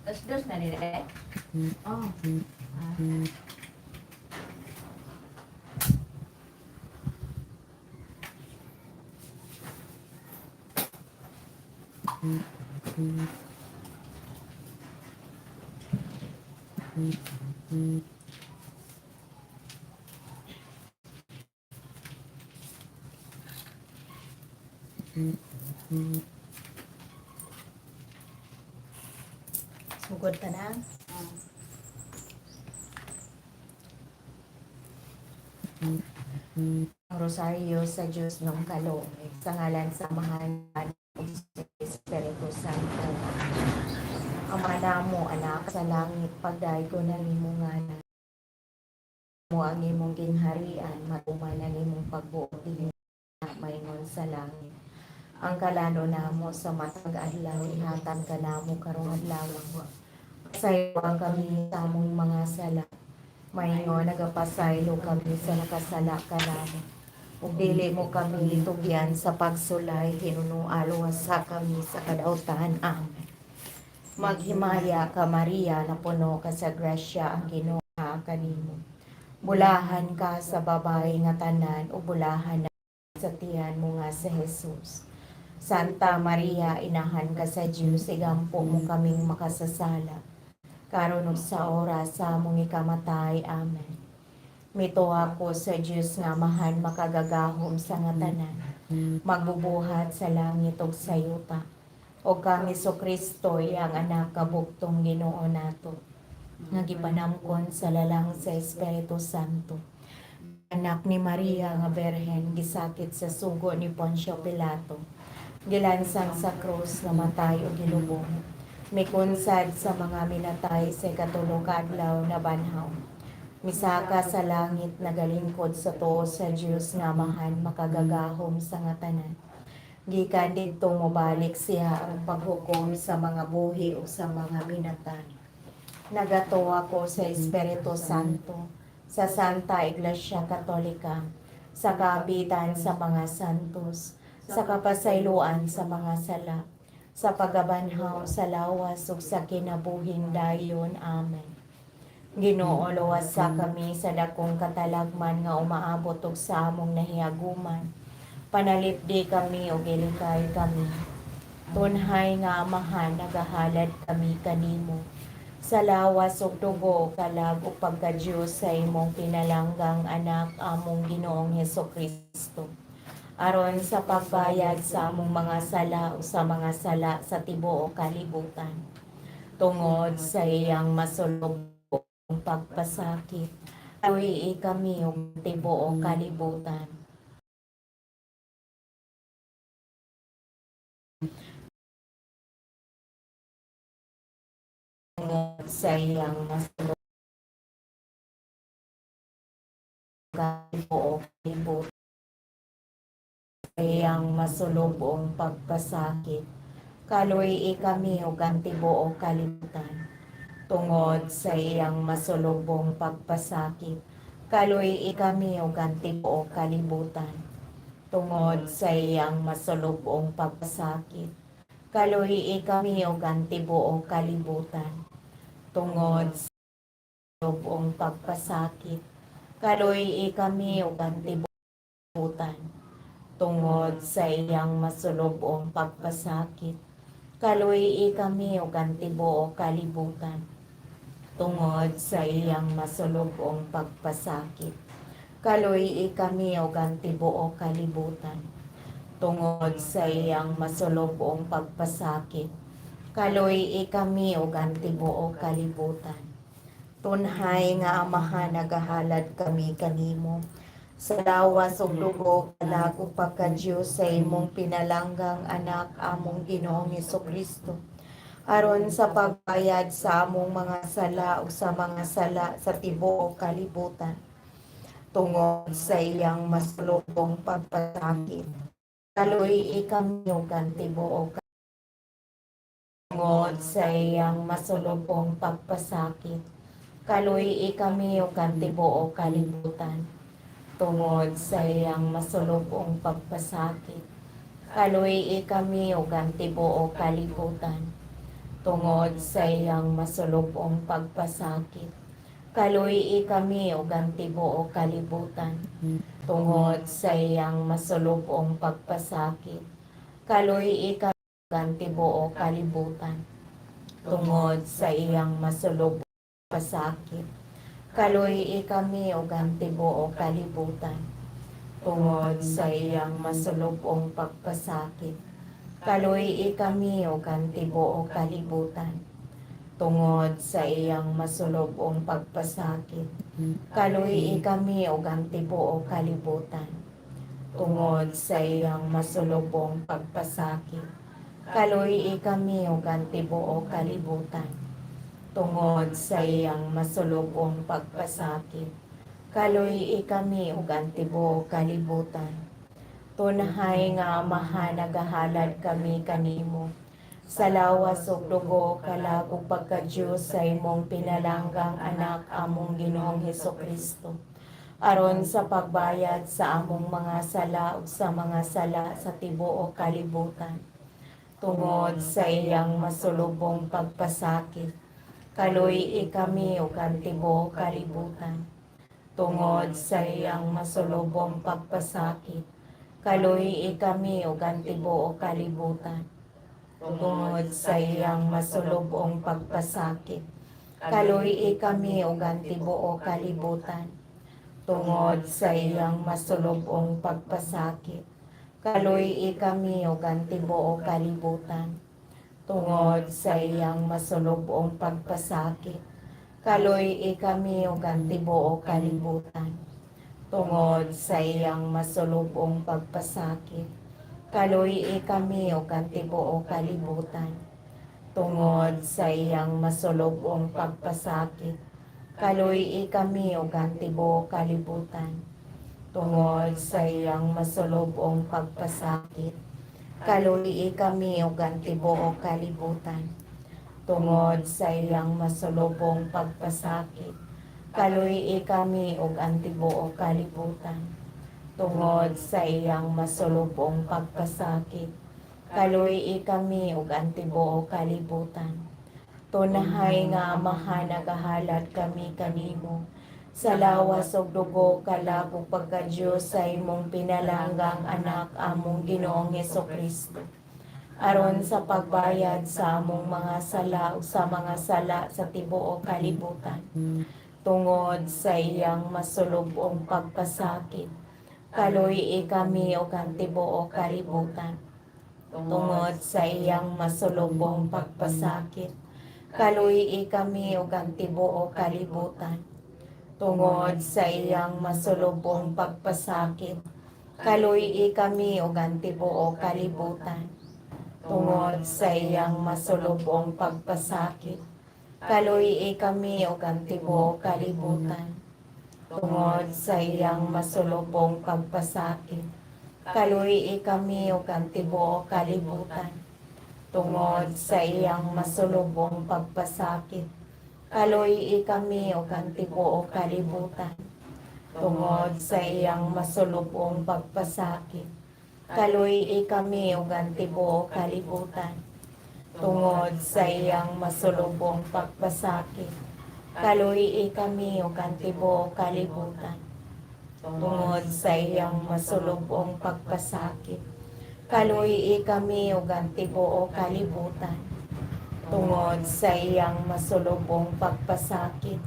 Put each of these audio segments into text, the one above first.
Alas 2 na nila eh. Oh. Ah. Sugod ka na. Ang Rosario sa Diyos ng Kaloob, sa ngalan sa Amahan ug sa Espiritu Santo. Ama namo, anak sa langit, pagdaygo na nimo ngalan mo ang imong gingharian, matuman ang imong pagbuot dinhi maingon sa langit. Ang kalano namo sa matag adlaw ihatag kanamo karong adlaw. Pasayloa kami sa among mga sala. Maingon nagapasaylo kami sa nakasala kanamo. Ug dili mo kami tugyan sa pagsulay, hinunoa luwasa kami sa kadautan. Amen. Maghimaya ka, Maria, napuno ka sa grasya, ang Ginoo kanimo. Bulahan ka sa babae nga tanan ug bulahan na sa tiyan mo nga si Jesus. Santa Maria, inahan ka sa Diyos, igampo mo kaming makasasala. Karon ug sa oras sa among ikamatay. Amen. Mituo ako sa Diyos nga Amahan, makagagahom sa nga tanan, magbubuhat sa langit ug sa yuta. O kang Kristo, iyang anak nga bugtong Ginoo nato, nga gipanamkon sa lalang sa Espiritu Santo. Anak ni Maria nga Berhen, gisakit sa sugo ni Poncio Pilato. Gilansang sa krus, namatay o gilubong. Mikunsad sa mga minatay, sa ikatulo ka adlaw nabanhaw. Misaka sa langit, nagalingkod sa tuo sa Dios nga Amahan, makagagahom sa nga tanan. Gikan didto mobalik siya ang paghukom sa mga buhi o sa mga minatay. Nagatuo ako sa Espiritu Santo, sa Santa Iglesia Katolika, sa kaabitan sa mga santos, sa kapasayloan sa mga sala, sa pagabanhaw sa lawas ug sa kinabuhing dayon. Amen. Ginoo, luwasa kami sa dakong katalagman nga umaabot og sa among nahiaguman. Panalipdi kami ug ilikay kami. Tunhay nga Amahan, nagahalad kami kanimo sa lawas ug dugo, kalag ug pagka-Diyos sa imong pinalanggang anak, among Ginoong Heso Kristo, aron sa pagbayad sa among mga sala o sa mga sala sa tibuok kalibutan. Tungod sa iyang masulubong pagpasakit, kaluy kami ug tibuok kalibutan. Tungod sa iyang masulubong tibuok kalibutan, sa iyang masulubong pagpasakit, kaluy kami ug ang tibuok kalibutan. Tungod sa iyang masulubong pagpasakit, kaluy kami ug ang tibuok kalibutan. Tungod sa iyang masulubong pagpasakit, kaluy kami ug ang tibuok kalibutan. Tungod sa masulubong pagpasakit, kaluy kami ug ang tibuok. Tungod sa iyang masulubong pagpasakit, kaluy kami ug ang tibuok kalibutan. Tungod sa iyang masulubong pagpasakit, kaluy kami ug ang tibuok kalibutan. Tungod sa iyang masulubong pagpasakit, kaluy kami ug ang tibuok kalibutan. Tunhay nga Amahan, nagahalad kami kanimo sa lawas ug dugo, kalag ug pagka-Diyos sa imong pinalanggang anak, among Ginoong Kristo, aron sa pagbayad sa among mga sala ug sa mga sala sa tibuok kalibutan. Tungod sa iyang masulubong pagpasakit, kaluy kami ug ang tibuok. Tungod sa iyang masulubong pagpasakit, kaluy kami ug ang tibuok kalibutan. Tungod sa iyang masulubong pagpasakit, kaluy kami ug ang tibuok kalibutan. Tungod sa iyang masulubong pagpasakit, kaluy-i kami ug ang tibuok kalibutan. Tungod sa iyang masulubong pagpasakit, kaluy-i kami ug ang tibuok kalibutan. Tungod sa iyang masulubong pagpasakit, kaluy-i kami ug ang tibuok kalibutan. Tungod sa iyang masulubong pagpasakit, kaluy-i kami ug ang tibuok kalibutan. Tungod sa iyang masulubong pagpasakit, kaluy-i kami ug ang tibuok kalibutan. Tungod sa iyang masulubong pagpasakit, kaluy-i kami ug ang tibuok kalibutan. Tungod sa iyang masulubong pagpasakit, kaluy-i kami ug ang tibuok kalibutan. Tunhay nga Amahan, nagahalad kami kanimo sa lawas ug dugo, kalag ug pagka-Diyos sa imong pinalanggang Anak, among Ginoong Heso Kristo, aron sa pagbayad sa among mga sala ug sa mga sala sa tibuok kalibutan. Tungod sa iyang masulubong pagpasakit, kaluy-i kami ug ang tibuok kalibutan. Tungod sa iyang masulubong pagpasakit, kaluy-i kami ug ang tibuok kalibutan. Tungod sa iyang masulubong pagpasakit, kaluy-i kami ug ang tibuok kalibutan. Tungod sa iyang masulubong pagpasakit, kaluy-i kami ug ang tibuok kalibutan. Tungod sa iyang masulubong pagpasakit, kaluy-i kami ug ang tibuok kalibutan. Tungod sa iyang masulubong pagpasakit, kaluy-i kami ug ang tibuok kalibutan. Tungod sa iyang masulubong pagpasakit, kaluy-i kami ug ang tibuok kalibutan. Tungod sa iyang masulubong pagpasakit, kaluy-i kami ug ang tibuok kalibutan. Tungod sa iyang masulubong pagpasakit, kaluy-i kami ug ang tibuok kalibutan. Tungod sa iyang masulubong pagpasakit, kaluy-i kami ug ang tibuok kalibutan. Tunhay nga Amahan, nagahalad kami kanimo sa lawas ug dugo, kalag ug pagka-Diyos sa imong pinalanggang Anak, among Ginoong Heso Kristo, aron sa pagbayad sa among mga sala ug sa mga sala sa tibuok kalibutan. Tungod sa iyang masulubong pagpasakit, kaluy-i kami ug ang tibuok kalibutan. Tungod sa iyang masulubong pagpasakit, kaluy-i kami ug ang tibuok kalibutan. Tungod sa iyang masulubong pagpasakit, kaluy-i kami ug ang tibuok kalibutan. Tungod sa iyang masulubong pagpasakit, kaluy-i kami ug ang tibuok kalibutan. Tungod sa iyang masulubong pagpasakit, kaluy-i kami ug ang tibuok kalibutan. Tungod sa iyang masulubong pagpasakit, kaluy-i kami ug ang tibuok kalibutan. Tungod sa iyang masulubong pagpasakit, kaluy-i kami ug ang tibuok kalibutan. Tungod sa iyang masulubong pagpasakit, kaluy-i kami ug ang tibuok kalibutan. Tungod sa iyang masulubong pagpasakit, kaluy-i kami ug ang tibuok kalibutan. Tungod sa iyang masulubong pagpasakit,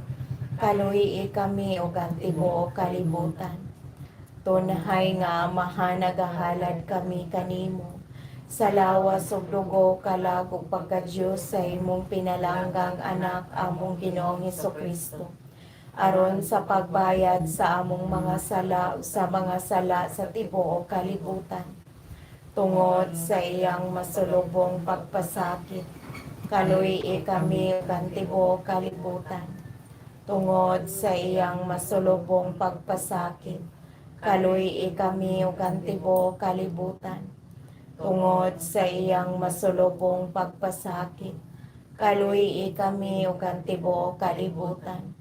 kaluy-i kami ug ang tibuok kalibutan. Tunhay nga Amahan, nagahalad kami kanimo sa lawas ug dugo, kalag ug pagka-Diyos sa imong pinalanggang Anak, among Ginoong Heso Kristo, aron sa pagbayad sa among mga sala ug sa mga sala sa tibuok kalibutan. Tungod sa iyang masulubong pagpasakit, kaluy-i kami ug ang tibuok kalibutan. Tungod sa iyang masulubong pagpasakit, kaluy-i kami ug ang tibuok kalibutan. Tungod sa iyang masulubong pagpasakit, kaluy-i kami ug ang tibuok kalibutan.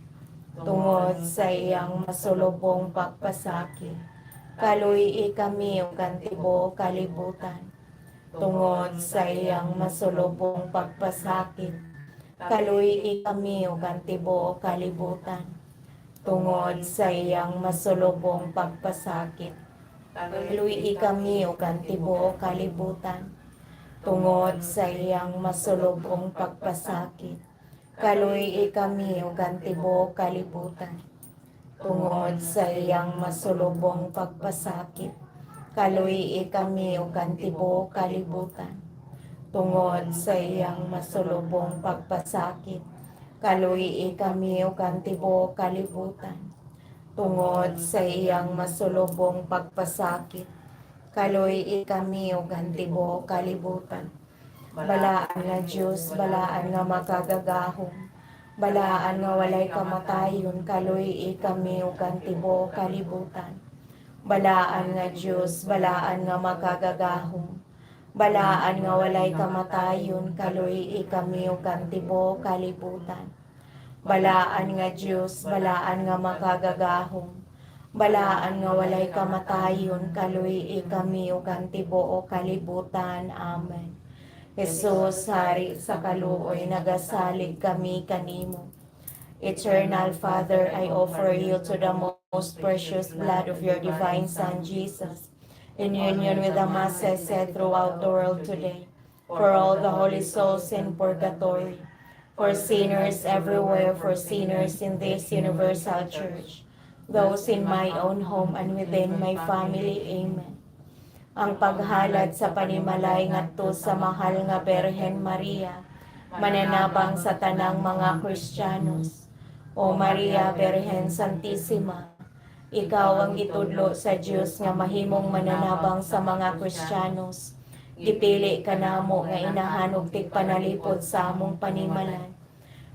Tungod sa iyang masulubong pagpasakit, kaluy-i kami ug ang tibuok kalibutan. Tungod sa iyang masulubong pagpasakit, kaluy-i kami ug ang tibuok kalibutan. Tungod sa iyang masulubong pagpasakit, kaluy-i kami ug ang tibuok kalibutan. Tungod sa iyang masulubong pagpasakit, kaluy-i kami ug ang tibuok kalibutan. Tungod sa iyang masulubong pagpasakit, kaluy-i kami ug ang tibuok kalibutan. Tungod sa iyang masulubong pagpasakit, kaluy-i kami ug ang tibuok kalibutan. Tungod sa iyang masulubong pagpasakit, kaluy-i kami ug ang tibuok kalibutan. Balaan nga Dios, balaan nga makagagahom, balaan nga walay kamatayon, kaluy-i kami ug ang tibuok kalibutan. Balaan nga Dios, balaan nga makagagahom, balaan nga walay kamatayon, kaluy-i kami ug ang tibuok kalibutan. Balaan nga Dios, balaan nga makagagahom, balaan nga walay kamatayon, kaluy-i kami ug ang tibuok kalibutan. Amen. Jesus, Hari sa kaluoy, nagasalig kami kanimo. Eternal Father, I offer you to the most precious blood of your divine Son, Jesus, in union with the Masses said throughout the world today, for all the holy souls in purgatory, for sinners everywhere, for sinners in this universal church, those in my own home and within my family. Amen. Ang paghalad sa panimalay ngadto sa mahal nga Birhen Maria, mananabang sa tanang mga Kristiyanos. O Maria Birhen Santissima, ikaw ang gitudlo sa Dios nga mahimong mananabang sa mga Kristiyanos. Gipili ka namo nga inahan ug tigpanalipod sa among panimalay.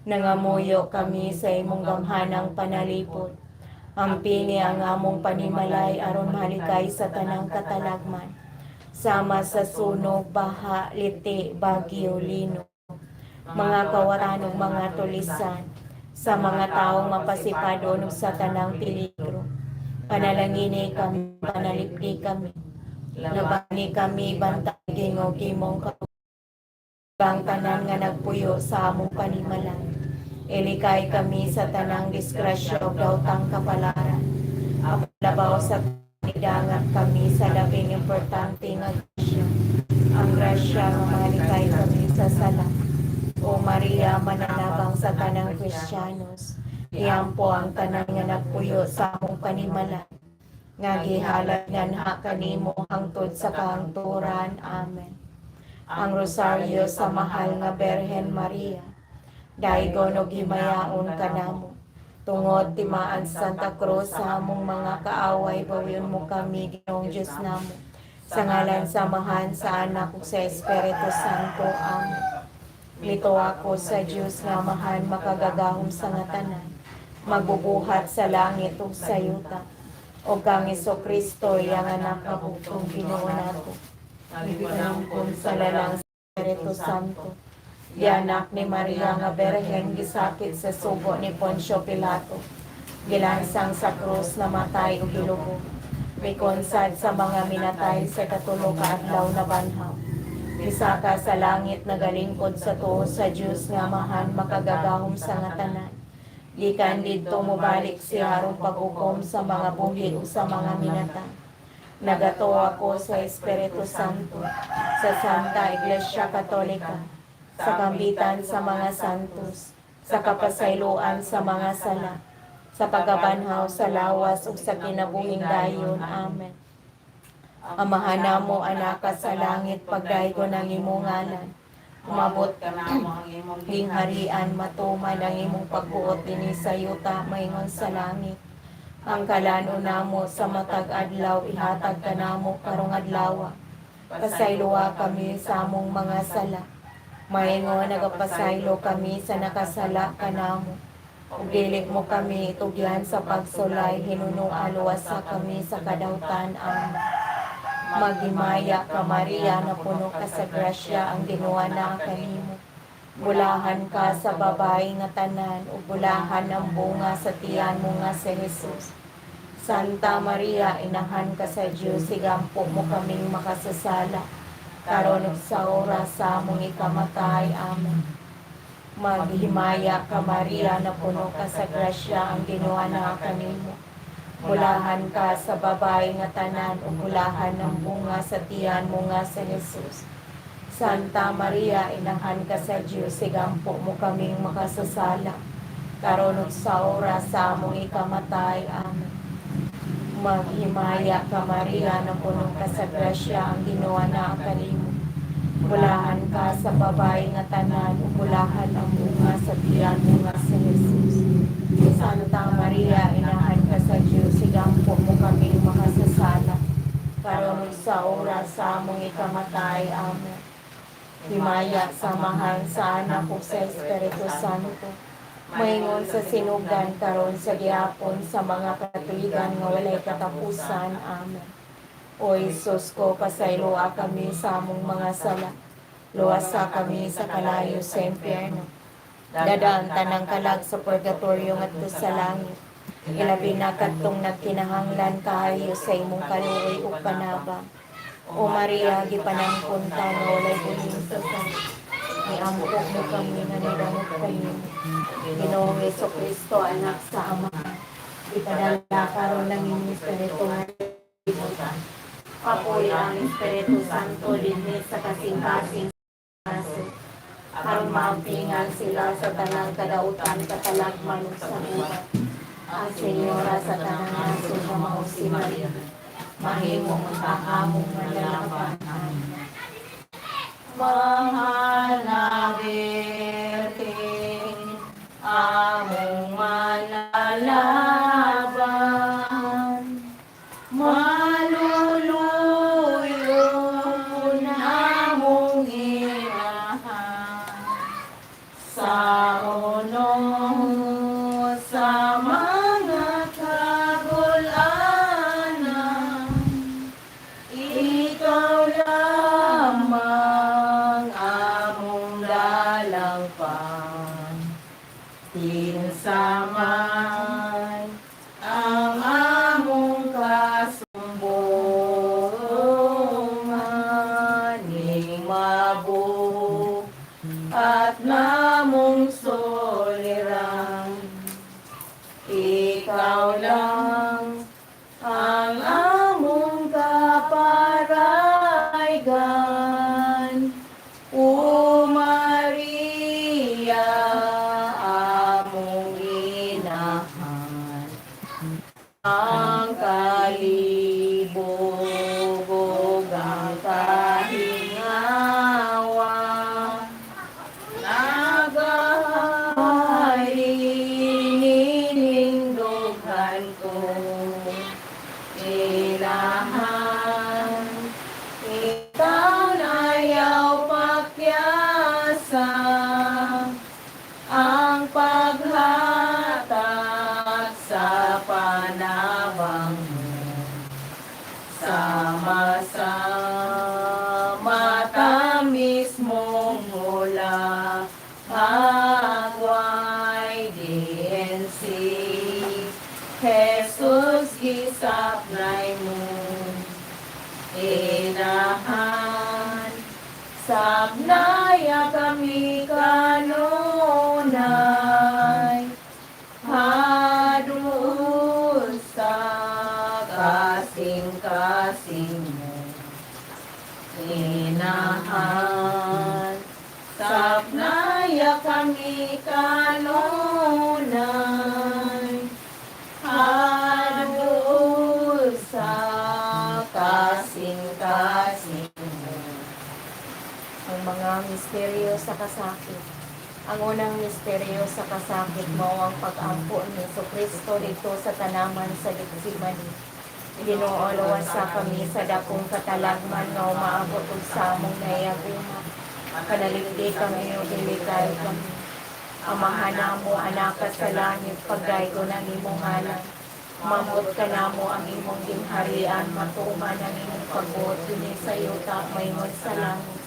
Nangamuyo kami sa imong gamhanang panalipod. Ampini ang among panimalay aron malikay sa tanang katalagman. Sama sa sunog, baha, liti, bagyo, linog, mga kawatan ug mga tulisan, sa mga taong mapasipadon ug sa tanang peligro. Panalangini kami, panalipdi kami. Labani kami, bantagi ug imong ang tanan nga nagpuyo sa among panimalay. Ilikay kami sa tanang disgrasya ug daotang kapalaran. Labaw sa idangat kami sa labing importante nga grasya, ang grasya nga malikay kami sa sala. O Maria, mananabang sa tanang Kristiyanos, iampo ang tanan nga nagpuyo sa among panimalay nga gihalad nganha kanimo hangtod sa kahangturan. Amen. Ang Rosaryo sa mahal nga Birhen Maria. Daygon og himayaon kanamo. Tungod timaan Santa Cruz sa among mga kaaway, bawion mo kami, Ginoong Diyos namo. Sa ngalan sa Amahan, sa Anak ug sa Espiritu Santo. Amen. Mituo ako sa Dios nga Amahan makagagahom sa nga tanan, magbubuhat sa langit ug sa yuta, ug kang Kristo, iyang anak nga bugtong Ginoo nato. Gipanangkon sa lalang sa Espiritu Santo. Gianak ni Maria nga Birhen, gisakit sa sugo ni Poncio Pilato. Gilansang sa krus, namatay ug gilubong. Mikonsad sa mga minatay, sa katulo ka adlaw nabanhaw. Misaka sa langit, nagalingkod sa tuo sa Dios nga Amahan makagagahom sa nga tanan. Gikan didto mobalik siya aron paghukom sa mga buhi ug sa mga minatay. Nagatuo ako sa Espiritu Santo, sa Santa Iglesia Katolika, sa kambitan sa mga santos, sa kapasayloan sa mga sala, sa pagkabanhaw sa lawas ug sa kinabuhing dayon. Amen. Amahan namo, anaka sa langit, pagdaygon ang imong ngalan. Umabot kanamo ang imong gingharian, matuman ang imong pagbuot dinhi sa yuta maingon sa langit. Ang kalan-on namo sa matag adlaw ihatag kanamo karong adlaw. Pasayloa kami sa among mga sala, maingon nagapasaylo kami sa nakasala kanamo. Ug dili mo kami itugyan sa pagsulay, hinunoa luwasa kami sa kadawtan. Amen. Maghimaya ka, Maria, napuno ka sa grasya, ang Ginoo naa kanimo. Bulahan ka sa babae nga tanan, ug bulahan ang bunga sa tiyan mo nga si Jesus. Santa Maria, inahan ka sa Dios, igampo mo kaming makasasala. Karon ug sa oras sa among ikamatay. Amen. Maghimaya ka, Maria, napuno ka sa grasya, ang Ginoo naa kanimo. Bulahan ka sa babae nga tanan, ug bulahan ang bunga sa tiyan mo nga si Jesus. Santa Maria, inahan ka sa Diyos, igampo mo kaming makasasala, karon ug sa oras sa among ikamatay. Amen. Maghimaya ka, Maria, napuno ka sa grasya, ang Ginoo naa kanimo. Bulahan ka sa babae nga tanan, ug bulahan ang bunga sa tiyan mo nga si Jesus. Santa Maria, inahan ka sa Diyos, igampo mo kaming makasasala, karon ug sa oras sa among ikamatay. Amen. Himaya sa Amahan, sa Anak ug sa Espiritu Santo. Maingon sa sinugdan, karon sa gihapon, sa mga katuigan nga walay katapusan. Amen. O Jesus ko, pasayloa kami sa among mga sala. Luwasa kami sa kalayo sa impyerno. Dad-a ang tanang kalag sa purgatorio ngadto sa langit. Ilabi na kadtong nagkinahanglan kaayo sa imong kaluoy ug panabang. O Maria, gipanangkon ta nga walay buling sa sala. Iampo mo kami nga nidangop kanimo. Ginoong Kristo, Anak sa Ama, ipadala karon ang inyong Espiritu nga kalibutan. Kapoy ang Espiritu Santo dinhi sa kasing-kasing nasod, aron maampingan sila sa tanang kadautan, katalagman ug sa gubat. Ang Senyora sa tanang nasod nga mao si Maria, mahimong ang among manlalaban. Amen. Mahal na Birhen, among manlalaban, maluluyon among inahan, sa uno sa mga kagul-anan, ikaw lamang among dalangpan. Kinsa man ang among kasumbungan ning mabuhat namong suliran? Ikaw lang ang among kaparaygan. O Maria, among inahan, ang kalibog ug ang kahingawa, nagahari nining dughan ko. Inahan, ikaw nayaw pakyasa ang paghatag sa panabang mo. Sama sa matamis mong hula, Hagway diin si Jesus gisapnay mo. Inahan, sapnaya kami kanunay, haduol sa kasing-kasing mo. Inahan, sapnaya kami kanunay, haduol sa kasing-kasing mo. Ang mga misteryo sa kasakit. Ang unang misteryo sa kasakit mao ang pag-ampo ni Kristo didto sa tanaman sa Getsemani. Ginoo, luwasa kami sa dakong katalagman nga umaabot og sa among nayaguma. Panaligdi kami ug ilikay kami. Amahan namo, anaka sa langit, pagdaygon ang imong ngalan. Maabot kanamo ang imong gingharian, matuman ang imong pagbuot dinhi sa yuta maingon sa langit.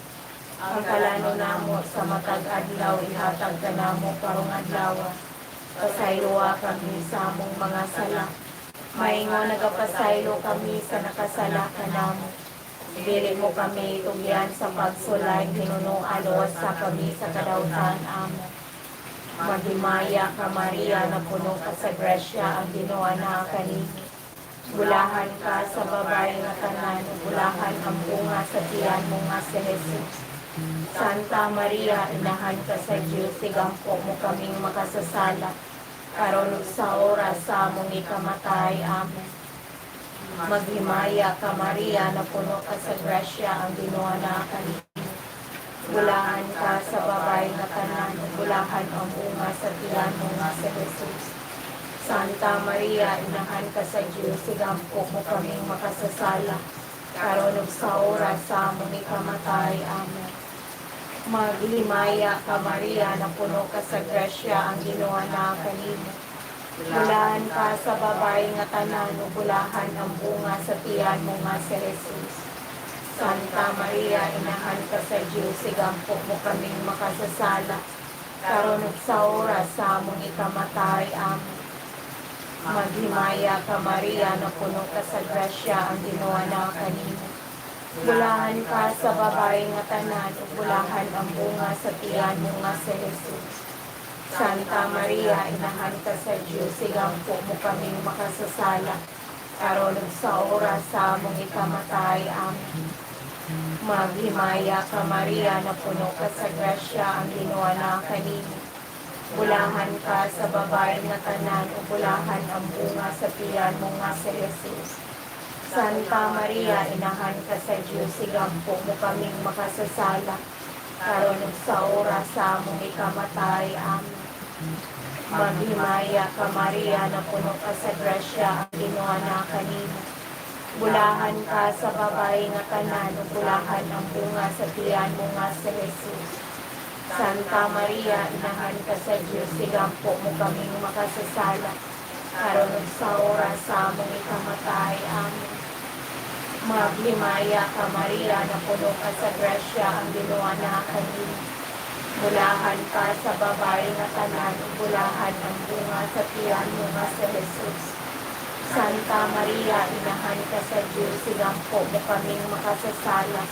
Ang kalano namo sa matag adlaw ihatag kanamo karong adlaw. Pasayloa kami sa among mga sala, maingon nagapasaylo kami sa nakasala kanamo. Dili mo kami tugyan sa pagsulay, hinunoa luwasa kami sa kadawtan. Amen. Maghimaya ka, Maria, na puno ka sa grasya, ang Ginoo naa kanimo. Bulahan ka sa babae nga tanan, ug bulahan ang bunga sa tiyan mo nga si Jesus. Santa Maria, inahan ka sa Diyos, igampo mo kaming makasasala, karon ug sa oras sa among ikamatay. Amen. Maghimaya ka, Maria, na puno ka sa grasya, ang Ginoo naa kanimo. Bulahan ka sa babae nga tanan, ug bulahan ang bunga sa tiyan mo nga si Jesus. Santa Maria, inahan ka sa Diyos, igampo mo kaming makasasala, karon ug sa oras sa among ikamatay. Amen. Maghimaya ka, Maria, na puno ka sa grasya, ang Ginoo naa kanimo. Bulahan ka sa babae nga tanan, ug bulahan ang bunga sa tiyan mo nga si Jesus. Santa Maria, inahan ka sa Diyos, igampo mo kaming makasasala, karon ug sa oras sa among ikamatay. Amen. Maghimaya ka, Maria, na puno ka sa grasya, ang Ginoo naa kanimo. Bulahan ka sa babae nga tanan, ug bulahan ang bunga sa tiyan mo nga si Jesus. Santa Maria, inahan ka sa Diyos, igampo mo kaming makasasala, karon ug sa oras sa among ikamatay. Amen. Maghimaya ka, Maria, na puno ka sa grasya, ang Ginoo naa kanimo. Bulahan ka sa babae nga tanan, ug bulahan ang bunga sa tiyan mo nga si Jesus. Santa Maria, inahan ka sa Diyos, igampo mo kaming makasasala, karon ug sa oras sa among ikamatay. Amen. Maghimaya ka, Maria, na puno ka sa grasya, ang Ginoo naa kanimo. Bulahan ka sa babae nga tanan, ug bulahan ang bunga sa tiyan mo nga si Jesus. Santa Maria, inahan ka sa Diyos, igampo mo kaming makasasala, karon ug sa oras sa among ikamatay. Amen. Maghimaya ka, Maria, na puno ka sa grasya, ang Ginoo naa kanimo. Bulahan ka sa babae nga tanan, ug bulahan ang bunga sa tiyan mo nga si Jesus. Santa Maria, inahan ka sa Diyos, igampo mo kaming makasasala,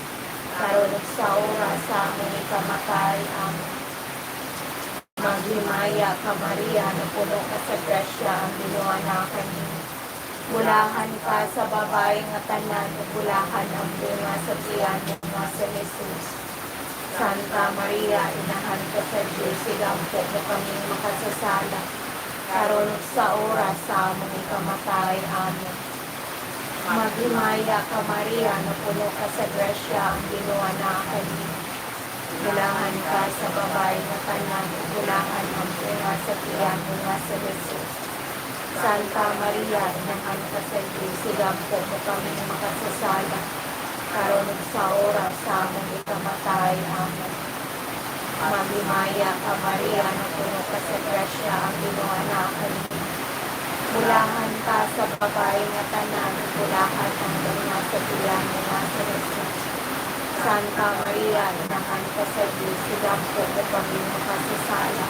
karon ug sa oras sa among ikamatay. Amen. Maghimaya ka, Maria, na puno ka sa grasya, ang Ginoo naa kanimo. Bulahan ka sa babae nga tanan, ug bulahan ang bunga sa tiyan mo nga si Jesus. Santa Maria, inahan ka sa Diyos, igampo mo kaming makasasala, karon ug sa oras sa among ikamatay. Amen. Maghimaya ka, Maria, na puno ka sa grasya, ang Ginoo naa kanimo. Bulahan ka sa babae nga tanan, ug bulahan ang bunga sa tiyan mo nga si Jesus. Santa Maria, inahan ka sa Diyos, igampo mo kaming makasasala, karon ug sa oras sa among ikamatay. Amen. Maghimaya ka, Maria, na puno ka sa grasya, ang Ginoo naa kanimo. Bulahan ka sa babae nga tanan, ug bulahan ang bunga sa tiyan mo nga si Jesus. Santa Maria, inahan ka sa Diyos, igampo mo kaming makasasala,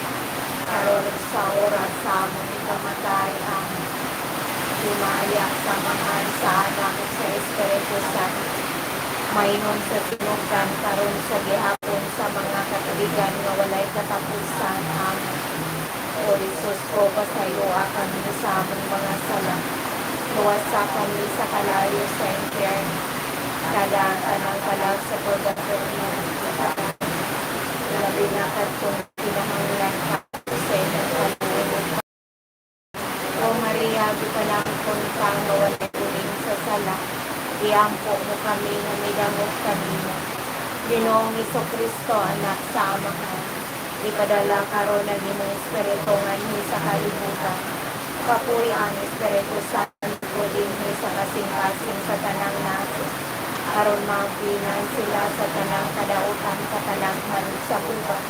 karon ug sa oras sa among ikamatay. Amen. Himaya sa Amahan, sa Anak, ug sa Espiritu Santo. Maingon sa tinubdan, karon sa gihapon, sa mga katubigan nga walay katapusan. Amen. O Jesus ko, pasayloa kami sa among mga sala. Luwasa kami sa kalayo sa impyerno. Kada ang tanang kalag sa purgatorio. Labi na kadtong kinahanglan pa sa imong kaluoy. O Maria, gipanangkon ka nga walay puling sa sala. Iampo mo kami nga midangop kanimo. Ginoong Kristo, Anak sa Amahan, ipadala karon ang imong Espiritu nganhi sa kalibutan. Kapoy ang Espiritu Santo dinhi sa kasing-kasing sa tanang nasod, aron maagbinan sila sa tanang kadautan, katalagman ug sa uban.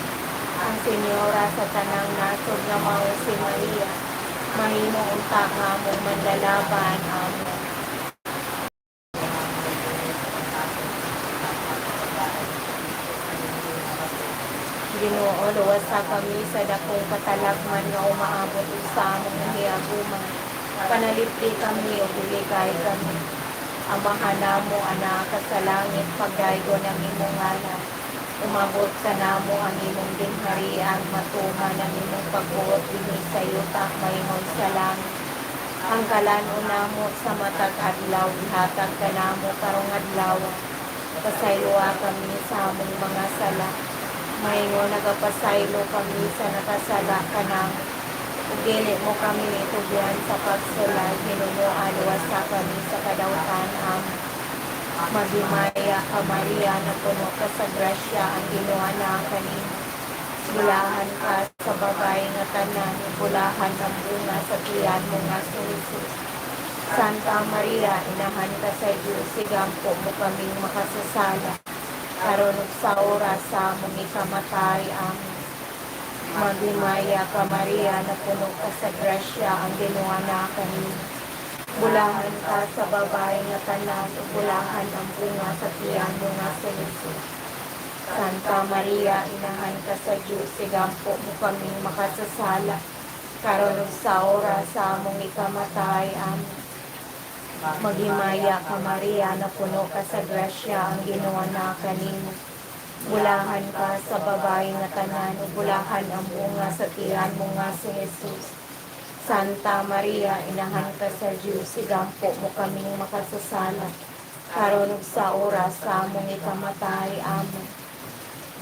Ang Senyora sa tanang nasod nga mao si Maria, mahimo unta nga among manlalaban. Amen. Ginoo, luwasa kami sa dakong katalagman nga umaabot ug sa among nahiaguman. Panalipdi kami ug ilikay kami. Amahan namo, anaa ka sa langit, pagdaygon ang imong ngalan. Umabot kanamo ang imong gingharian, matuman ang imong pagbuot dinhi sa yuta maingon sa langit. Ang kalanon namo sa matag adlaw ihatag kanamo karong adlaw. Pasayloa kami sa among mga sala, maingon nagapasaylo kami sa nakasala kanamo. Ug dili mo kami itugyan sa pagsulay, hinumoa luwasa kami sa kadawtan. Amen. Maghimaya ka, Maria, napuno ka sa grasya, ang Ginoo naa kanimo. Bulahan ka sa babae nga tanan, bulahan ang bunga sa tiyan mo nga si Jesus. Santa Maria, inahan ka sa Diyos, igampo mo kaming makasasala, karon ug sa oras sa among ikamatay. Amen. Maghimaya ka, Maria, napuno ka sa grasya, ang Ginoo naa kanimo. Bulahan ka sa babae nga tanan, ug bulahan ang bunga sa tiyan mo nga si Jesus. Santa Maria, inahan ka sa Diyos, igampo mo kaming makasasala, karon ug sa oras sa among ikamatay. Amen. Maghimaya ka, Maria, napuno ka sa grasya, ang Ginoo naa kanimo. Bulahan ka sa babae nga tanan, ug bulahan ang bunga sa tiyan mo nga si Jesus. Santa Maria, inahan ka sa Diyos, igampo mo kaming makasasala, karon ug sa oras sa among ikamatay. Amen.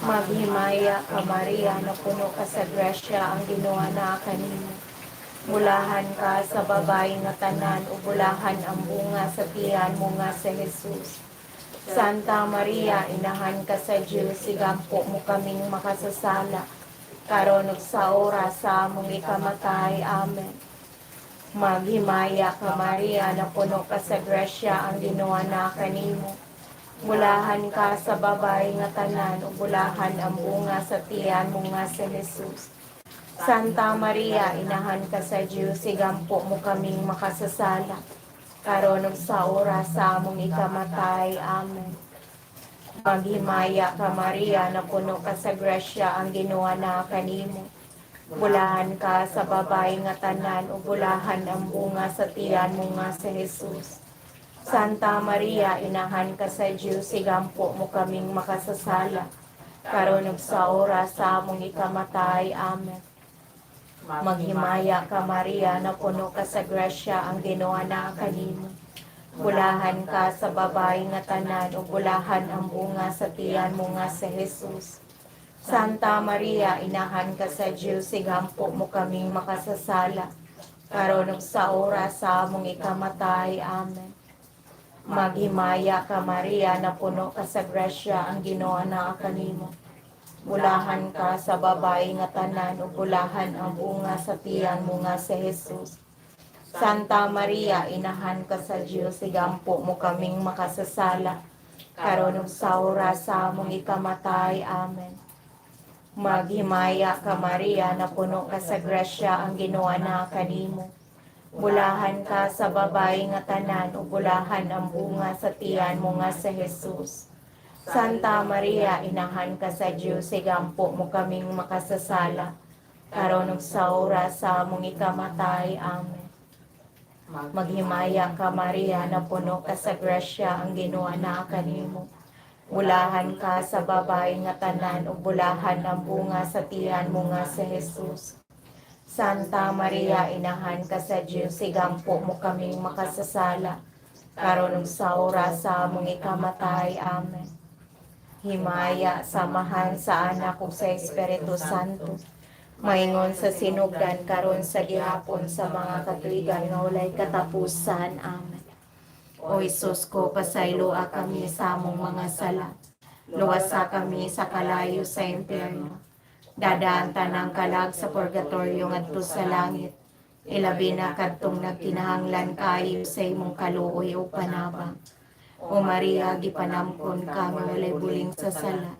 Maghimaya ka, Maria, napuno ka sa grasya, ang Ginoo naa kanimo. Bulahan ka sa babae nga tanan, ug bulahan ang bunga sa tiyan mo nga si Jesus. Santa Maria, inahan ka sa Diyos, igampo mo kaming makasasala, karon ug sa oras sa among ikamatay. Amen. Maghimaya ka, Maria, napuno ka sa grasya, ang Ginoo naa kanimo. Bulahan ka sa babae nga tanan, ug bulahan ang bunga sa tiyan mo nga si Jesus. Santa Maria, inahan ka sa Diyos, igampo mo kaming makasasala, karon ug sa oras sa among ikamatay. Amen. Maghimaya ka, Maria, napuno ka sa grasya, ang Ginoo naa kanimo. Bulahan ka sa babae nga tanan, ug bulahan ang bunga sa tiyan mo nga si Jesus. Santa Maria, inahan ka sa Diyos, igampo mo kaming makasasala, karon ug sa oras sa among ikamatay. Amen. Maghimaya ka, Maria, napuno ka sa grasya, ang Ginoo naa kanimo. Bulahan ka sa babae nga tanan, ug bulahan ang bunga sa tiyan mo nga si Jesus. Santa Maria, inahan ka sa Diyos, igampo mo kaming makasasala, karon ug sa oras sa among ikamatay. Amen. Maghimaya ka, Maria, napuno ka sa grasya, ang Ginoo naa kanimo. Bulahan ka sa babae nga tanan, ug bulahan ang bunga sa tiyan mo nga si Jesus. Santa Maria, inahan ka sa Diyos, igampo mo kaming makasasala, karon ug sa oras sa among ikamatay. Amen. Maghimaya ka, Maria, napuno ka sa grasya, ang Ginoo naa kanimo. Bulahan ka sa babae nga tanan, ug bulahan ang bunga sa tiyan mo nga si Jesus. Santa Maria, inahan ka sa Diyos, igampo mo kaming makasasala, karon ug sa oras sa among ikamatay. Amen. Maghimaya ka, Maria, napuno ka sa grasya, ang Ginoo naa kanimo. Bulahan ka sa babae nga tanan, ug bulahan ang bunga sa tiyan mo nga si Jesus. Santa Maria, inahan ka sa Diyos, igampo mo kaming makasasala, karon ug sa oras sa among ikamatay. Amen. Himaya sa Amahan, sa Anak ug sa Espiritu Santo. Maingon sa sinugdan, karon sa gihapon, sa mga katuigan nga walay katapusan. Amen. O Hesus ko, pasayloa kami sa among mga sala. Luwasa kami sa kalayo sa impyerno. Dad-a ang tanang kalag sa purgatorio ngadto sa langit. Ilabi na kadtong nagkinahanglan kaayo sa imong kaluoy ug panabang. O Maria, gipanamkon ka nga walay buling sa sala.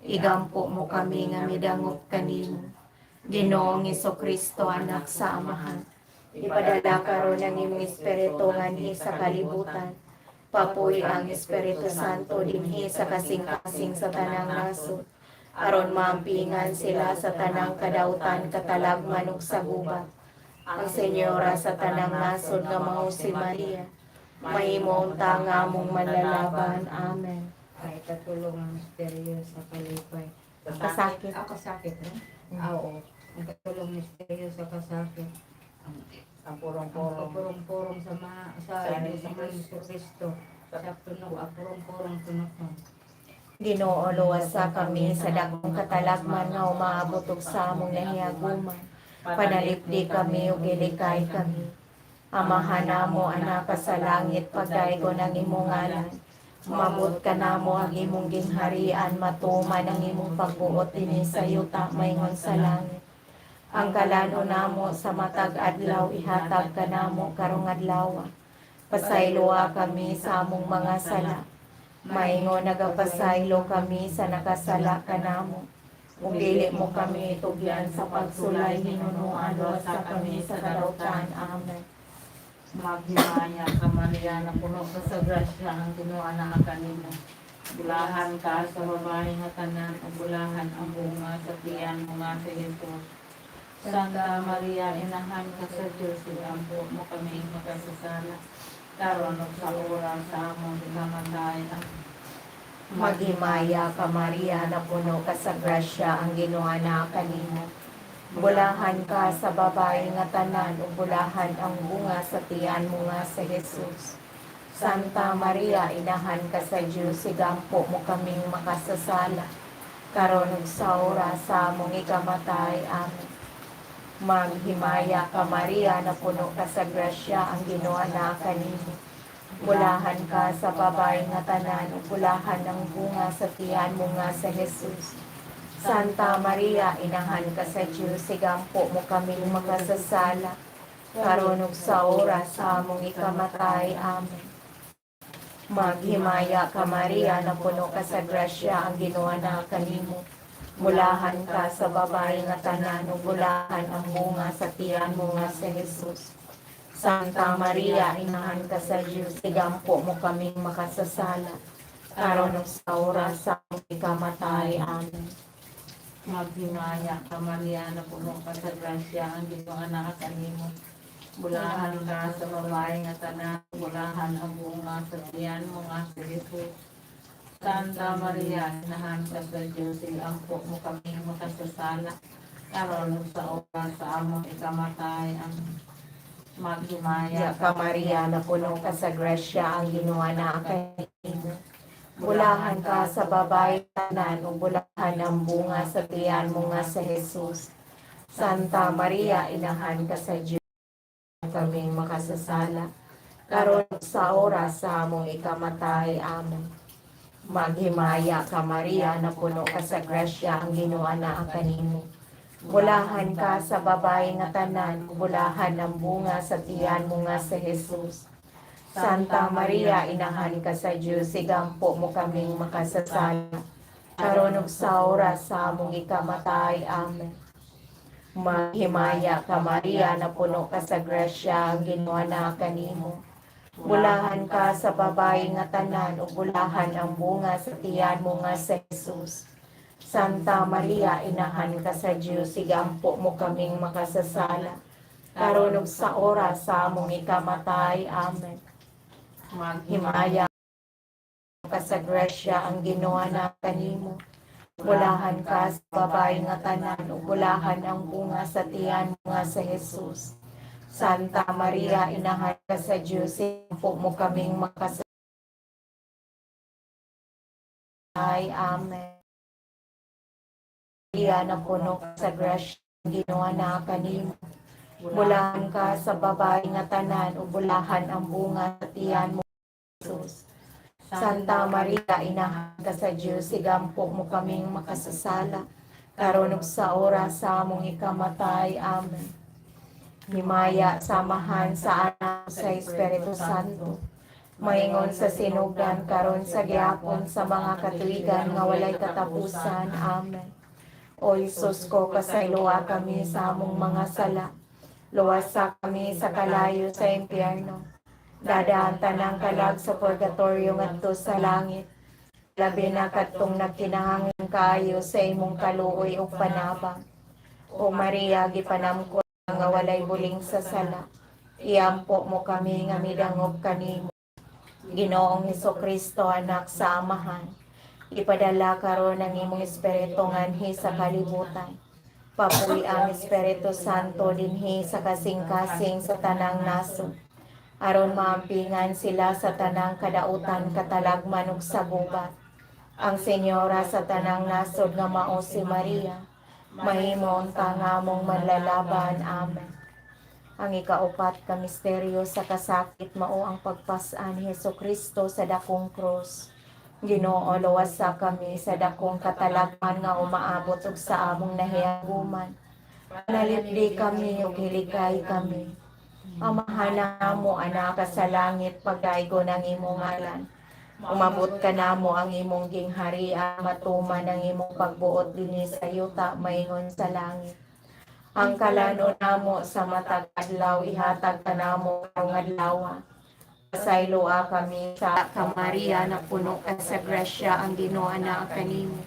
Igampo mo kami nga midangop kanimo. Ginoong Kristo, Anak sa Amahan, ipadala karon ang imong Espiritu nganhi sa kalibutan. Papuy ang Espiritu Santo dinhi sa kasing-kasing sa tanang nasod, aron maampingan sila sa tanang kadautan, katalagman ug sa gubat. Ang Senyora sa tanang nasod nga mao si Maria. Mahimo unta nga among manlalaban. Amen. Ay katulong ang misteryo sa kalipay. Kasakit. Ah, kasakit, no? Ah, oo. Ang katulong misteryo sa kasakit. Ang Ang purong-purong. kapurong-purong sa mga sa Sa Diyos sa Jesu Kristo. Sa puno, ah, purong-purong puno. Ginoo, luwasa kami sa dakong katalagman nga umaabot og sa among nahiyaguman. Panalipdi kami ug gilikay kami. Amahan namo, Anak sa langit, pagdaygon ang imong ngalan. Umabot ka namo ang imong gingharian, matuman ang imong pagbuot dinhi sa yuta maingon sa langit. Ang kalano namo sa matag adlaw ihatag kanamo karong adlaw. Pasayloa kami sa among mga sala. Maingon nagapasaylo kami sa nakasala kanamo. Ug dili mo kami tugyan sa pagsulay, hinunuan luwasa kami sa kadautan. Amen. Maghimaya ka, Maria, na puno ka sa grasya, ang Ginoo naa kanimo. Bulahan ka sa babae nga tanan, ug bulahan ang bunga sa tiyan mo nga si Jesus. Santa Maria, inahan ka sa Diyos, iampo mo kami makasasala, karon ug sa oras sa among ikamatay. Amen. Maghimaya ka, Maria, na puno ka sa grasya, ang Ginoo naa kanimo. Bulahan ka sa babae nga tanan, ug bulahan ang bunga sa tiyan mo nga sa Jesus. Santa Maria, inahan ka sa Diyos, sigampo mo kaming makasasala, karon ug sa oras sa among ikamatay. Amen. Maghimaya ka, Maria, na puno ka sa grasya, ang Ginoo naa kanimo. Bulahan ka sa babae nga tanan, ug bulahan ang bunga sa tiyan mo nga sa Jesus. Santa Maria, inahan ka sa Diyos, sigampo mo kaming makasasala, karon ug sa oras sa among ikamatay. Amen. Maghimaya ka, Maria, na puno ka sa grasya, ang Ginoo naa kanimo. Bulahan ka sa babae nga tanan, ug bulahan ang bunga sa tiyan mo nga sa Jesus. Santa Maria, inahan ka sa Diyos, sigampo mo kaming makasasala, karon ug sa oras sa among ikamatay. Amen. Maghimaya ka, Maria, na puno ka sa grasya, ang Ginoo naa kanimo. Bulahan ka sa babae nga tanan, bulahan ang bunga sa tiyan mo nga si Jesus. Santa Maria, inahan ka sa Diyos, iampo mo kami makasasala, karon ug sa oras sa among ikamatay. Amen. Maghimaya Ya ka, Maria, na puno ka sa grasya, ang Ginoo naa kanimo. Bulahan ka sa babae tanan, ug bulahan ang bunga sa tiyan mo nga sa Jesus. Santa Maria, inahan ka sa Diyos, kaming makasasala, karon sa oras sa among ikamatay. Amen. Maghimaya ka, Maria, na puno ka sa grasya, ang Ginoo naa kanimo. Bulahan ka sa babae nga tanan, bulahan ang bunga sa tiyan mo nga sa Jesus. Santa Maria, inahan ka sa Diyos, sigampo mo kaming makasasala, karon ug sa oras sa among ikamatay. Amen. Maghimaya ka, Maria, na puno ka sa grasya, ang Ginoo naa kanimo. Bulahan ka sa babae nga tanan, ug bulahan ang bunga sa tiyan mo nga sa Jesus. Santa Maria, inahan ka sa Diyos, sigampo mo kaming makasasala, karon ug sa oras sa among ikamatay. Amen. Maghimaya Himaya ka sa grasya, ang Ginoo na kanimo. Bulahan ka sa babae nga tanan, ug bulahan ang bunga sa tiyan mo nga sa Jesus. Santa Maria, inahan ka sa Diyos, sigampo mo kaming makasasala. Amen. Maria, na puno ka sa grasya, ang Ginoo na kanimo. Bulahan ka sa babae nga tanan, ug bulahan ang bunga sa tiyan mo, Jesus. Santa Maria, inahan ka sa Diyos, sigampo mo kaming makasasala, karon ug sa oras sa among ikamatay. Amen. Himaya, samahan sa Anak, sa Espiritu Santo, maingon sa sinugdan karon sa gyapon sa mga katuigan nga walay katapusan. Amen. O Hesus ko, pasayloa kami sa among mga sala. Luwasa kami sa kalayo sa impyerno. Dadaan tanang kalag sa purgatorio ngadto sa langit. Labi na kadtong nagkinahanglan kaayo sa imong kaluoy ug panabang. O Maria, gipanamkon nga walay buling sa sala. Iampo mo kami nga midangop kanimo. Ginoong Kristo, Anak sa Amahan, ipadala karon ang imong Espiritu nganhi sa kalibutan. Papuy ang Espiritu Santo dinhi sa kasing-kasing sa tanang nasod, aron maampingan sila sa tanang kadautan, katalagman ug sa gubat. Ang Senyora sa tanang nasod nga mao si Maria, mahimo unta nga among manlalaban. Amen. Ang ikaupat ka misteryo sa kasakit mao ang pagpas-an ni Hesus Kristo sa dakong krus. Ginoo, luwasa kami sa dakong katalagman nga umaabot og sa among nahiyaguman. Panalipdi kami ug hilikay kami. Amahan namo, anak ka sa langit, pagdaygon ang imong ngalan. Umabot ka namo ang imong gingharian, matuman ang imong pagbuot dinhi sa yuta maingon sa langit. Ang kalano namo sa matag adlaw ihatag kanamo karong adlaw. Pasayloa kami sa ka Maria, napuno ka sa grasya, ang Ginoo naa kanimo.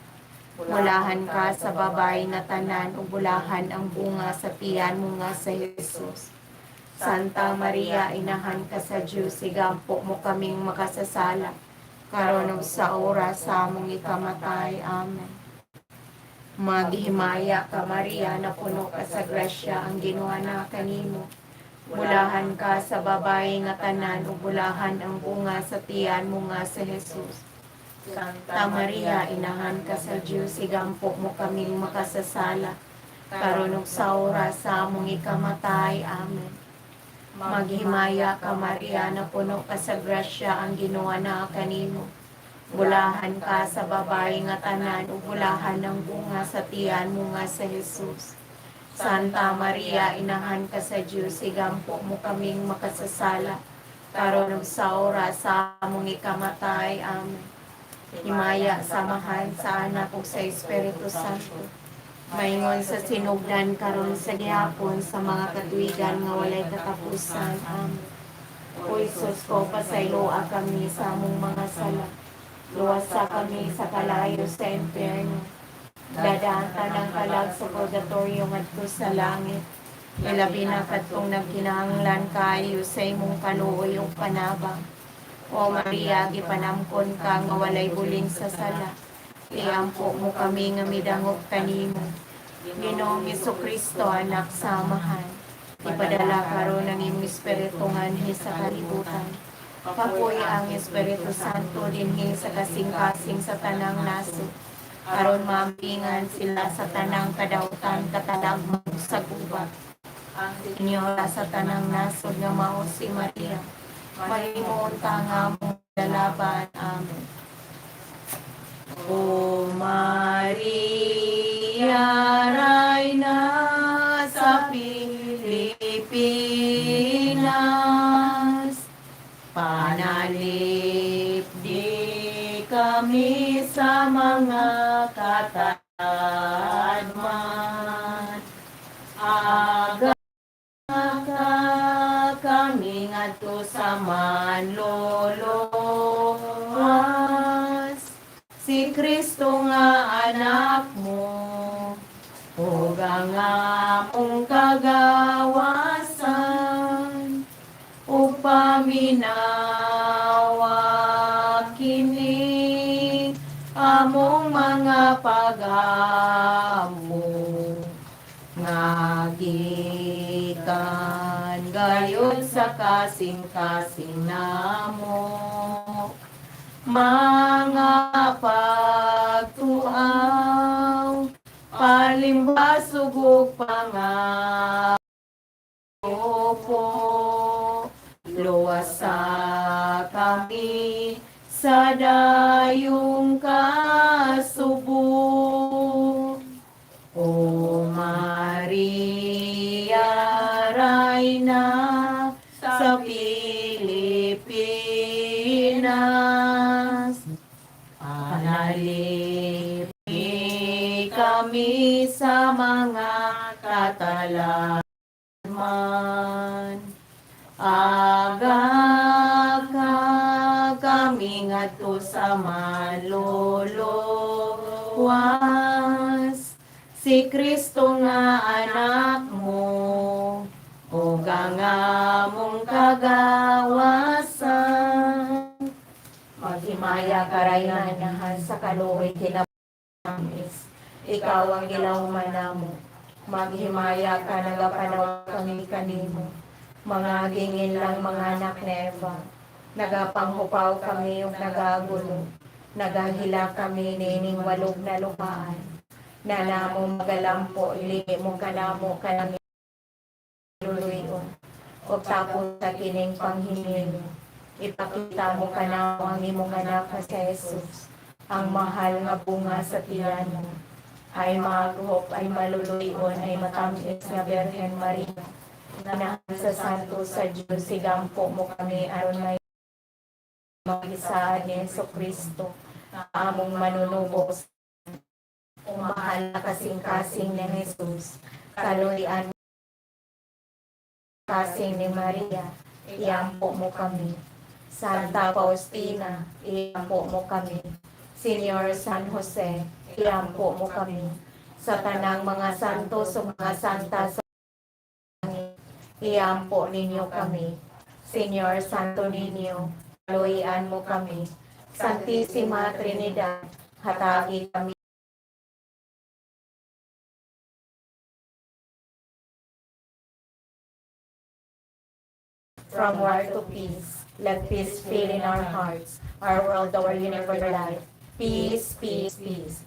Bulahan ka sa babae nga tanan ug bulahan ang bunga sa tiyan mo nga si Jesus. Santa Maria, Inahan ka sa Diyos, igampo mo kaming makasasala, karon ug sa oras sa among ikamatay. Amen. Maghimaya ka, Maria, napuno ka sa grasya, ang Ginoo naa kanimo. Bulahan ka sa babae nga tanan ug bulahan ang bunga sa tiyan mo nga si Jesus. Santa Maria, Inahan ka sa Diyos, igampo mo kaming makasasala, karon ug sa oras sa among ikamatay. Amen. Maghimaya ka, Maria, napuno ka sa grasya, ang Ginoo naa kanimo. Bulahan ka sa babae nga tanan ug bulahan ang bunga sa tiyan mo nga si Jesus. Santa Maria, Inahan ka sa Diyos, igampo mo kaming makasasala, karon ug sa oras sa among ikamatay. Amen. Himaya sa Amahan, sa Anak ug sa Espiritu Santo. Maingon sa sinugdan, karon sa gihapon, sa mga katuigan nga walay katapusan. Amen. O Jesus ko, pasayloa kami sa among mga sala. Luwasa kami sa kalayo sa impyerno. Dad-a ang tanang kalag sa purgatorio ngadto sa langit. Ilabi na kadtong nagkinahanglan kaayo sa imong kaluoy ug panabang. O Maria, gipanamkon ka nga walay bulin sa sala. Iampo mo kami nga midangop kanimo. Ginoong Kristo, Anak sa Amahan, ipadala karon ang imong Espiritu nganhi sa kalibutan. Papuy ang Espiritu Santo dinhi sa kasing-kasing sa tanang nasod, aron maampingan sila sa tanang kadautan, katalagman sa gubat. Ang Senyora sa tanang nasod nga mao si Maria, mahimo unta nga among lalaban. Amen. O Maria, Reyna sa Pilipinas, panalipdi kami sa mga katalagman. Aga ka kami ngadto sa manlolowas, si Kristo nga anak mo, ug ang among kagawasan, ug paminawa kini among mga pag-ampo nga gikan gayud sa kasing-kasing namo mga pagtuaw, palimbasog ug pangaopo. Luwasa kami sa dayong kasubo. O Maria, Reyna sa Pilipinas, panalipdi kami sa mga katalagman. Aga ka kami ngadto sa maluluwas, si Kristo nga anak mo, ug ang among kagawasan. Maghimaya ka, Rayna, inahan sa kaluoy kinatamis. Ikaw ang gilawman namo. Maghimaya ka, nagapanawag kami kanimo. Mga gingin lang mga anak ni Eva. Nagapanghupaw kami ug nagagulo. Nagahila kami nining walog na luhaan. Na namo magalampo, ilingi mo kanamo kanami luluyon. O tapos sa kining panghinino, ipakita mo kanamo ang imong anak nga si Jesus, ang mahal nga bunga sa tiyan mo. Ay maghop, ay maluluyon, ay matamis nga Birhen Maria. Inahan sa Santo sa Diyos, sigampo mo kami aron may magisaad ni Hesus Kristo, among manunubos. O mahal na kasing-kasing ni Jesus, kaluyan kasing ni Maria, iampo mo kami. Santa Faustina, iampo mo kami. Senior San Jose, iampo mo kami. Sa tanang mga santos o mga santa sa langit, iampo ninyo kami. Senior Santo Niño, kaluyan mo kami. Santissima Trinidad, hatagi kami. From war to peace, let peace fill in our hearts, our world, our universe, our life. Peace, peace, peace.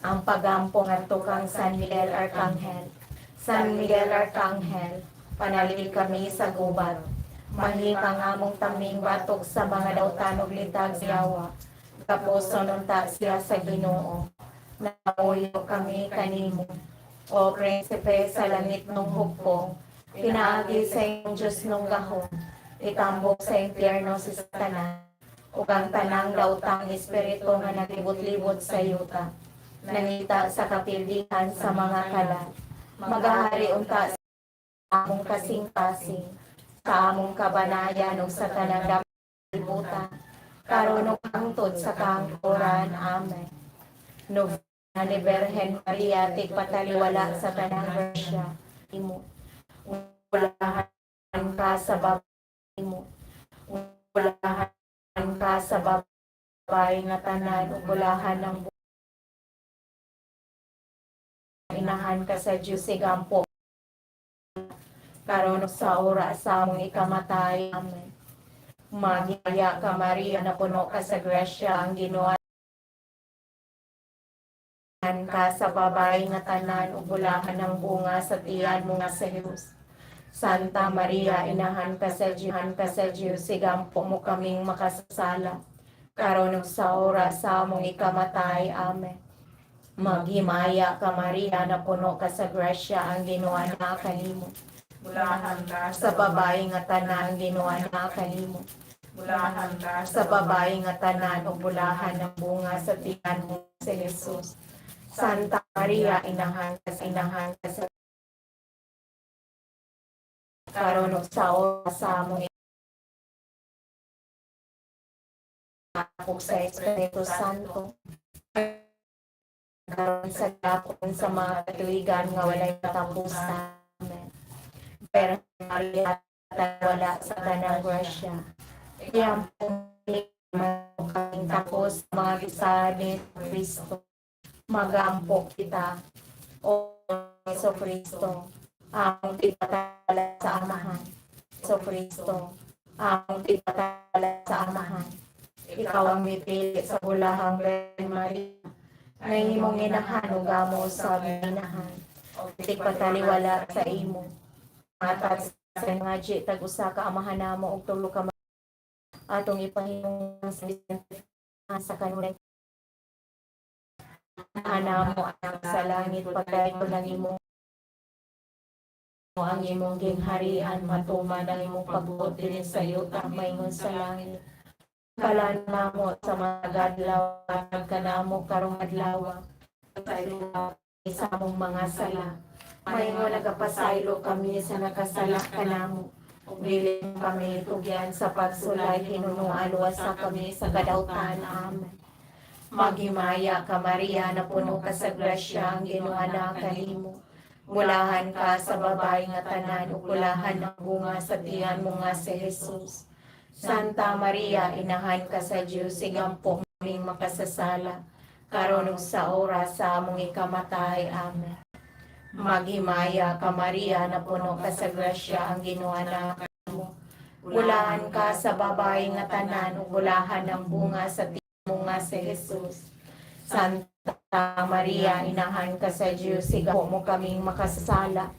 Ang pagampo ngadto kang San Miguel Arcangel. San Miguel Arcangel, panalig kami sa gubat. Mahika ang among taming batok sa mga dautan ug litag sa yawa. Gapuson unta siya sa Ginoo. Nauyo kami kanimo. O prinsipe sa langit nung hugpong, pinaagi sa iyong Diyos nung gahom, itambok sa impyerno si Satanas, ug ang tanang daotang espiritu nga naglibot-libot sa yuta, nangita sa kapildihan sa mga kalat. Magahari unta sa among kasing-kasing, sa among kabanayan ug sa tanang kalibutan, karon ug hangtod sa kahangturan. Amen. Novena ni Birhen Maria, tigpataliwala sa tanang grasya. Imo. Bulahan ka sa babae mo. Bulahan ka sa babae nga tanan ug bulahan ang inahan ka sa Diyos, sigampo karon ug sa oras sa among ikamatay. Amen. Maghimaya ka, Maria, na puno ka sa grasya, ang Ginoo ka sa babae nga tanan ug bulahan ang bunga sa tiyan mo nga si Jesus. Santa Maria, inahan ka sa Diyos, ka sa Diyos, sigampo mo kaming makasasala, karon ug sa oras sa among ikamatay. Amen. Maghimaya ka, Maria, na puno ka sa grasya, ang Ginoo na kanimo. Bulahan ka Sa babae nga tanan, ang Ginoo na kanimo. Bulahan ka Sa babae nga tanan ug bulahan ang bunga sa tiyan mo si Jesus. Santa Maria, inahan ka sa karon ug sa oras sa among ug sa Espiritu Santo, karon sa gapon sa mga katuigan nga walay katapusan. Amen. Pero Maria, wala sa tanang grasya. Iyang kaming tapos sa mga gisa ni Kristo. Magampo kita. O Hesu Kristo, ang tigpatala sa Amahan. Hesu Kristo, ang tigpatala sa Amahan. Ikaw ang mipili sa bulahang Birhen Maria, na imong inahan ug amo sa inahan. Tigpataliwala sa imo. Matag sa mga tag usa ka Amahan namo og tulo ka atong ipahimong sa sa kanunay. Namo anak sa langit, pagdayon ng imong ang imong gingharian, matuman ang imong pagbuot dinhi sa yuta maingon sa langit. Kalan namo sa mga adlaw kanamo karong adlaw sa among mga sala maingon nagapasaylo kami sa nakasala kanamo, ug dili kami tugyan sa pagsulay, hinunoa luwasa kami sa kadautan. Amen. Maghimaya ka, Maria, na puno ka sa grasya, ang Ginoo na kanimo. Bulahan ka sa babae nga tanan ug bulahan ang bunga sa tiyan mo nga si Jesus. Santa Maria, inahan ka sa Diyos, sigampo Kaming makasasala, karon ug sa oras sa among ikamatay. Amen. Maghimaya ka, Maria, napuno ka sa grasya, ang Ginoo na mo. Bulahan ka sa babae nga tanan, ug bulahan ang bunga sa tiyan mo nga si Jesus. Santa Maria, inahan ka sa Diyos, igampo mo kaming makasasala,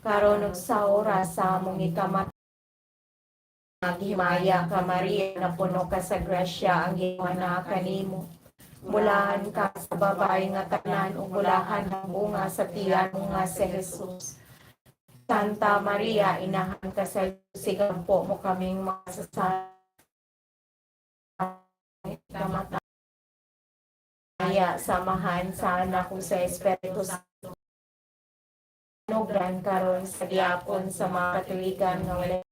karon ug sa oras sa among ikamatay. Maghimaya ka, Maria, napuno ka sa grasya, ang Ginoo na kanimo. Bulahan ka sa babae nga tanan, ug bulahan ang bunga sa tiyan mo nga si Jesus. Santa Maria, inahan ka sa Diyos, igampo mo kaming makasasala. Kamatay. Samahan sa Anak ug sa Espiritu Santo. Nugran karon sa gyapon sa mga Katulikan nga wala